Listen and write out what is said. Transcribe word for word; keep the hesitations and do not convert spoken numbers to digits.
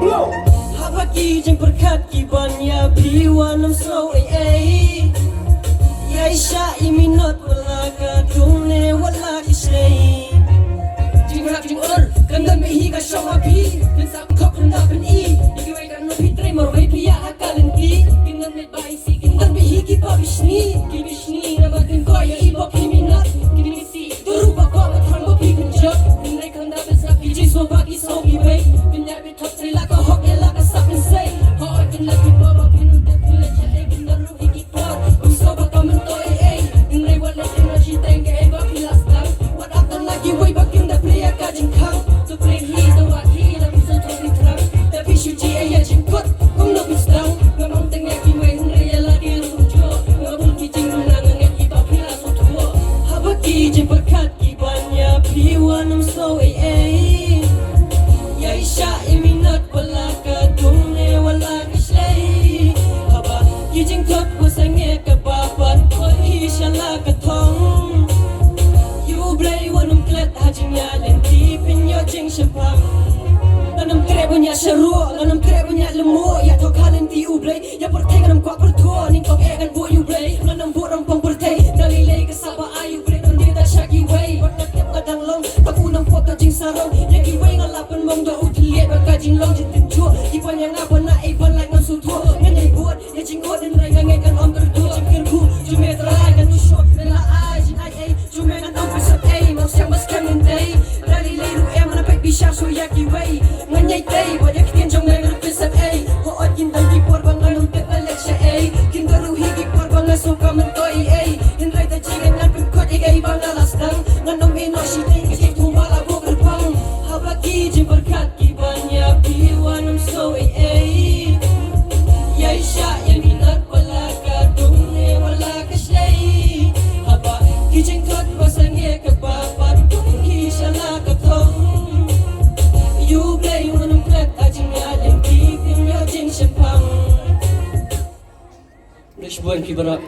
Haba ki jingpyrkhat ki ban ïa phi wan ym sngew ei ei. Ïa i shah i minot wala ka dung ne wala ka shlei. Jingrap jingor kan don bad hi ka shong ha phi. Kan sa khop kan da pyni. Ïa kiwei kan nang phi trei marwei phi ïa ha ka lynti. Kan don bad ba i si kan don bad hi ki ba bishni. Ki bishni namar kan koit ïa i ba phi minot. Ki bishni tu ruh ba koit ba thrang ba phi pynjot. Kan dei kan da pynsa phi jingsngew ba ki sngew kiwei. Kan ïa Thok sei la ka hok ïa la ka sap mynsei. Hooid kin la ki por ba phin dep phi leit sha ei kin da ruh hi ki por. Ym sngewbha ka myntoi ei. Kin rei wat leit kin ra shi teng ka ei ba phi la sdang. Wat ap tang la kiwei ba kin da plie ïa ka jingkhang. To plie hi to wat hi la phi sngewthuh phi thrang. Da phi shu ji ei ïa jingkut kumno phi sdang. Ngam ong teng ïa kiwei hynrei ïa la ki ruh jong. Ngam ong ki jingduna nga ngeit hi ba phi la sngewthuh. Haba ki jingpyrkhat ki ban ïa phi wan ym sngew ei ei. Ïa i shah i minot wala ka dung ne wala ka shlei. Haba ki jingthot wa sangeh kaba pat khot hi sha la ka thong. Ïa U Blei wan ym klet ha jingïaid lynti phin ïoh jingshemphang. Ngan ym treh ban ïa sharuh, ngan ym treh ban ïa lyngngoh, ïa thok ha lynti U Blei. Ïa pyrthei ngan ym kwah pyrthuh, nyngkong eh ngan buh ïa U Blei. Ngan ym buh rympong pyrthei, da lei lei ka sap ba ai U Blei don dei da sha kiwei. Wat nga tip ka dang long, tang u nang pop ka jingsarong. Ïa kiwei nga la pynmong da u thylliej bad ka jinglong jingtynjuh. Ki ban ïa nga ban ai ban lait ngam sngewthuh. Ngan ïai bud ïa jingud hynrei nga ngeit kan ym kyrduh. Jingkyrkhu jong me Trai kan ym shut. Me la ai jingaiei jong me ngan ym pynshep ei. Mam sngewbha skhem ngan tei. Da lei lei ruh em ngan peit bishar shuh ïa kiwei. Ngan ïai tei bad ïa ki ktien jong me ngan pynshep ei. Hooid kin don ki por ba ngan ym tip ban leit sha ei. Kin don ruh hi ki por ba nga sngew ka myntoi ei. Hynrei da jingngeit ngan pynkut ïa kaei ba nga la sdang. Ngan ym ïehnoh shiteng ka jingthung ba la buh kyrpang. Haba ki jingpyrkhat ki ban ïa phi wan ym sngew ei ei. Ïa i shah ïa i minot wala ka dung ne wala ka shlei. Haba ki jingthot wa sangeh kaba pat khot hi sha la ka thong. Ïa U Blei wan ym klet ha jingïaid lynti phin ïoh jingshemphang. Khublei shibun ki baroh.